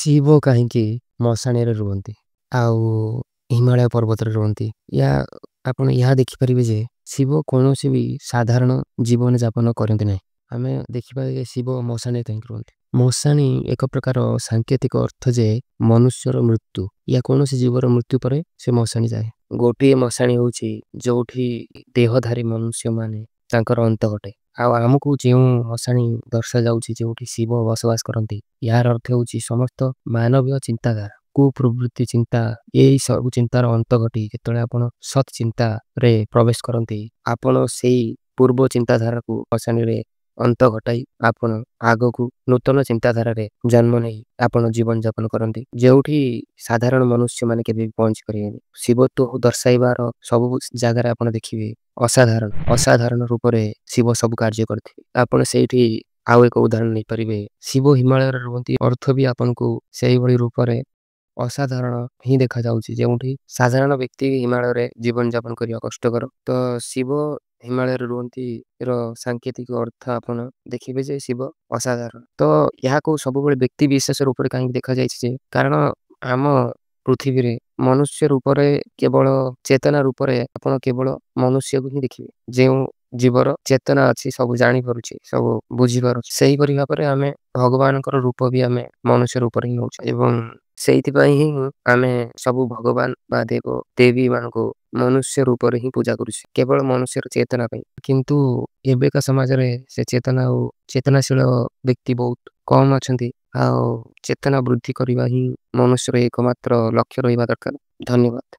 ଶିବ କାହିଁକି ମଶାଣୀରେ ରୁହନ୍ତି ଆଉ ହିମାଳୟ ପର୍ବତରେ ରୁହନ୍ତି। ୟା ଆପଣ ଯହାଁ ଦେଖୀ ପରିବେ ଜେ ଶିବ କୌନୋଂ ସେ ଭୀ ସାଧାରଣ ଜୀଵନ ଜାପନ କରେଂ ତେ ନହୀଂ। ହମେଂ ଦେଖୀ ପାରେ ଶିବ ମଶାଣୀ କାହିଁକି ରୁହନ୍ତି। ମଶାଣୀ ଏକ ପ୍ରକାର ସଂକେତିକ ଅର୍ଥ ଜେ ମନୁଷ୍ଯର ମୃତ୍ୟୁ ଯା କୌନୋଂ ସେ ଜୀଵର ମୃତ୍ୟୁ ପରେ ସେ ମଶାଣୀ ଜାଏ। ଗୋଟୀ ମଶାଣୀ ହୋଚୀ ଜୋ ଥୀ ଦେହଧାରୀ ମନୁଷ୍ଯ ମାନେ ତାଂକର ଅଂତ ହୋତେ। ଆମକୁ ଜେଵଂ ମଶାଣୀ ଦର୍ଶା ଜାଉଚୀ ଜୋ ଥୀ ଶିବ ଵାସଵାସ କରନତୀ। ଯାର ଅର୍ଥ ହୋଚୀ ସମସ୍ତ ମାନଵିଯ ଚିଂତାଧାର କୁପ୍ରୁବୃତ୍ତି ଚିଂତା ଯହୀ ସବ ଚିଂତାର ଅଂତ ଘଟୀ ଜିତନେ ଆପନୋଂ ସତ ଚିଂତା ରେ ପ୍ରଵେଶ କରନତୀ। ଆପନୋଂ ସେଇ ପୂର୍ଵ ଚିଂତାଧାର କୋ ମଶାଣୀ ରେ ଅଂତ ଘଟାଈ ଆପନୋଂ ଆଗୋ କୋ ନୁତନୋଂ ଚିଂତାଧାର ରେ ଜନ୍ମୋ ନହୀଂ ଆପନୋଂ ଜୀଵନ ଜାପନ କରନତୀ। ଜୋ ଥୀ ସାଧାରଣ ମନୁଷ୍ଯ ମାନେ କେ ଭୀ ପହୁଁଚ କରେଂ। ଶିଵତ୍ଵ ଦର୍ଶାଈବାର ସବ ଜାଗର ଆପନୋଂ ଦେଖିଵେ ଅସାଧାରଣ ଅସାଧାରଣ ରୂପରେ ଶିଵ ସବ କାର୍ଯ୍ଯ କରତେ। ଆପନୋଂ ସେଇ ଥୀ ଆଓ ଏକ ଉଧାରଣ ନହୀଂ ପରିବେ। ଶିଵ ହିମାଲଯର ରୂପନ୍ତୀ ଅର୍ଥ ଭୀ ଆପନୋଂ କୋ ସେଇ ବଡୀ ରୂପରେ ଅସାଧାରଣ ହୀ ଦେଖା ଜାଉଚୀ। ଜୋ ଥୀ ସାଧାରଣ ଵିକ୍ତି ହିମାଲଯର ଜୀଵନ ଜାପନ କରିଯା କଷ୍ଟ କରୋ। ତୋ ଶିଵ ହିମାଲଯର ରୂପନ୍ତୀ ସଂକେତିକ ଅର୍ଥ ଆପନୋଂ ଦେଖିଵେ ଜେ ଶିଵ ଅସାଧାରଣ। ତୋ ଯହାଁ କୋ ସବ ବଡେ ଵିକ୍ତି ଵିଶେଷ ରୂପରେ କାହିଁକି ଦେଖା ଜାଇଚୀ। କାରଣ ଆମା ପୃଥିଵୀରେ ମନୁଷ୍ଯ ରୂପରେ କେ ବଡା ଚେତନା ରୂପରେ ଆପନୋଂ କେ ବଡା ମନୁଷ୍ଯ କୋ ହୀ ଦେଖିଵେ। ଜେଵଂ ଜୀଵର ଚେତନା ଆଚୀ ସବ ଜାନୀ ପରୁଚୀ, ସବ ବୁଝୀ ପରୁଚୀ। ସହୀ ପରିଗା ପରେ ହମେଂ ଭଗବାନ କର ରୂପ ଭୀ ହମେଂ ମନୁଷ୍ଯ ରୂପରେ ହୀ ହୋଚେ। ଏବଂ ସହୀ ଥୀ ଭାଈ ହୀ ହମେଂ ସବ ଭଗବାନ ବାଦେ କୋ ଦେଵୀ ମାନ କୋ ମନୁଷ୍ଯ ରୂପରେ ହୀ ପୂଜା କରୁଚୀ। କେବଲ ମନୁଷ୍ଯ ଚେତନା ଭାଈ। କିଂଟୁ ଏବେ କା ସମାଜରେ ସେ ଚେତନା ଚେତନା ସିଲା ଵିକ୍ତି ବହୁତ କମ ଅଚ୍ଛନ୍ତୀ। ଚେତନା ବୃଦ୍ଧି କରୀବା ହୀ ମନୁଷ୍ଯ ଏକ ମାତ୍ର ଲକ୍ଷ୍ୟ ରହୀବା ଦରକାର। ଧନ୍ଯବାଦ।